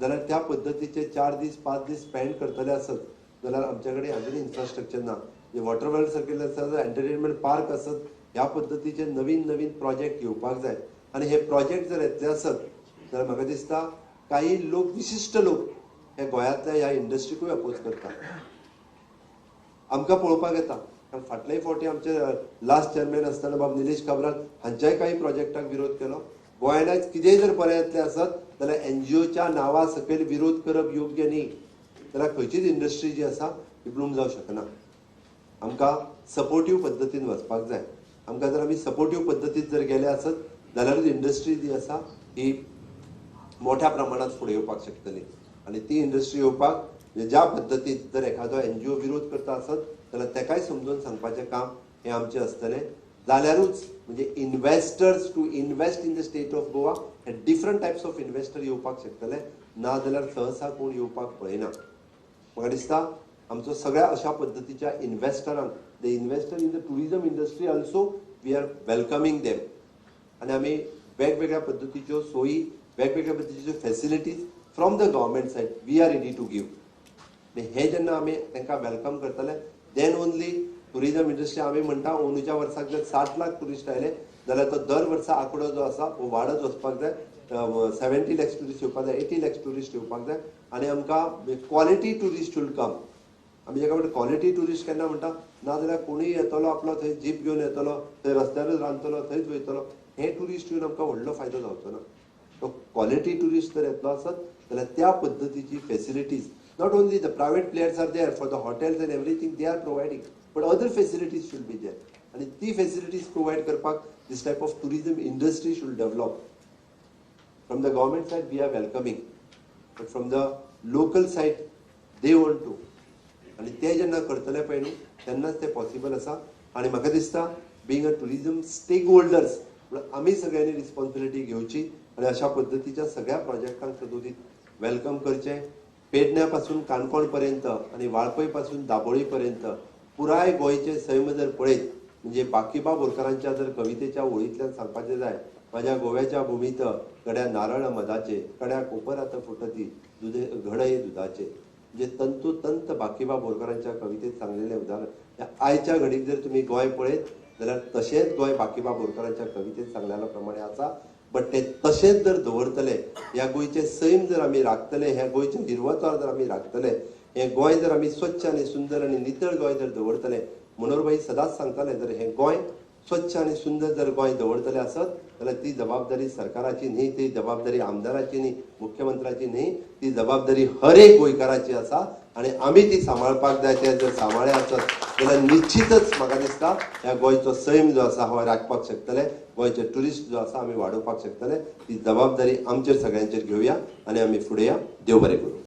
[SPEAKER 5] जाल्यार त्या पद्दतीचे 4 दीस, 5 दीस स्पेंड करतले आसत जाल्यार आमचे कडेन अजून इन्फ्रास्ट्रक्चर ना. वॉटर वर्ल्ड सारकिल्ले आसत, एंटरटेनमेंट पार्क आसत, ह्या पद्दतीचे नवीन नवीन प्रोजेक्ट येवपाक जाय. आनी हे प्रोजेक्ट जर येतले आसत जाल्यार म्हाका दिसता काही लोक, विशिश्ट लोक हे गोंयांतल्या ह्या इंडस्ट्रीकूय अपोज करता आमकां पळोवपाक येता. कारण फाटल्याय फावटी आमचे लास्ट चेअरमॅन आसतना बाब निलेश काब्राल हांच्याय काही प्रोजेक्टाक विरोध केलो. गोंयान आयज कितेंय जर बरें येतलें आसत जाल्यार एनजीओच्या नांवा सकयल विरोध करप योग्य न्ही. जाल्यार खंयचीच इंडस्ट्री जी आसा ती ब्लूम जावंक शकना. आमकां सपोर्टीव पद्दतीन वचपाक जाय. आमकां जर आमी सपोर्टीव पद्दतीन जर गेले आसत जाल्यारूच इंडस्ट्री जी आसा ही मोठ्या प्रमाणात फुडें येवपाक शकतली. आनी ती इंडस्ट्री येवपाक म्हणजे ज्या पद्दतीन जर एखादो एनजीओ विरोध करता आसत जाल्यार तेकाय समजून सांगपाचें काम हें आमचें आसतलें. जाल्यारूच म्हणजे investors to invest in the state of Goa hey different types of investor येवपाक शकतले. ना जाल्यार सहसा कोण येवपाक पळयना. म्हाका दिसता आमचो सगळ्या अशा पद्दतीच्या इन्वेस्टरांक, the investor in the tourism industry also, we are welcoming them. आनी आमी वेगवेगळ्या पद्दतीच्यो सोयी, वेगवेगळ्या पद्दतीच्यो facilities from the government side we are ready to give. आनी हे जेन्ना आमी तांकां welcome करतले, then only tourism industry, आमी म्हणटा अंदूच्या वर्साक जर 60 लाख ट्युरिस्ट आयले जाल्यार तो दर वर्सा आंकडो जो आसा हो वाडत वचपाक जाय. 70 लॅक्स ट्युरिस्ट येवपाक जाय, 80 लॅक्स ट्युरिस्ट येवपाक जाय. आनी आमकां क्वॉलिटी ट्युरिस्ट should come. आमी जेका म्हणटा क्वॉलिटी ट्युरिस्ट केन्ना म्हणटा, ना जाल्यार कोणूय येतलो, आपलो थंय जीप घेवन येतलो, थंय रस्त्यारूच रांदतलो, थंयच वयतलो, हे ट्युरिस्ट येवन आमकां व्हडलो फायदो जावचो ना. तो क्वॉलिटी ट्युरिस्ट जर येतलो आसत जाल्यार त्या पद्दतीची facilities, not only the private players are there for the hotels and everything they are providing, but other facilities should be there. आनी ती फेसिलिटीज प्रोवायड करपाक this type of tourism industry should develop. From the government side we are welcoming, but from the local side they want to. आनी ते जेन्ना करतले पळय न्हू, तेन्नाच ते पॉसिबल आसा. आनी म्हाका दिसता being a tourism stakeholders म्हणून आमी सगळ्यांनी रिस्पॉन्सिबिलिटी घेवची आनी अशा पद्दतीच्या सगळ्या प्रोजेक्टांक सदोदीत welcome करचें. पेडण्या पासून काणकोण पर्यंत आनी वाळपय पासून दाबोळी पर्यंत पुराय गोंयचें सैम जर पळयत, म्हणजे बाकीबाब बोरकारांच्या जर कवितेच्या ओळींतल्यान सांगपाचें जाय, "माझ्या गोव्याच्या भूमीत गड्या नारळ मधाचे, कड्या कोपरात फुटती दुधे घडय दुधाचे." म्हणजे तंतोतंत बाकीबाब बोरकारांच्या कवितेत सांगलेलें उदाहरण ह्या आयच्या घडीक जर तुमी गोंय पळयत जाल्यार तशेंच गोंय बाकीबाब बोरकारांच्या कवितेत सांगलेल्या प्रमाणे आसा. बट ते तशेंच जर दवरतले, ह्या गोंयचें सैम जर आमी राखतले, ह्या गोंयचें हिरवचार जर आमी राखतले, हें गोंय जर आमी स्वच्छ आनी सुंदर आनी नितळ गोंय जर दवरतले, मनोहरभाई सदांच सांगताले, जर हें गोंय स्वच्छ आनी सुंदर जर गोंय दवरतले आसत जाल्यार ती जबाबदारी सरकाराची न्ही, ती जबाबदारी आमदाराची न्ही, मुख्यमंत्र्याची न्ही, ती जबाबदारी हर एक गोंयकाराची आसा आनी आमी ती सांबाळपाक जाय. ते जर सांबाळ्ळे आसत जाल्यार निश्चितच म्हाका दिसता ह्या गोंयचो सैम जो आसा हो राखपाक शकतले, गोंयचे ट्युरिस्ट जो आसा आमी वाडोवपाक शकतले. ती जबाबदारी आमचेर सगळ्यांचेर घेवया आनी आमी फुडें या. देव बरें करूं.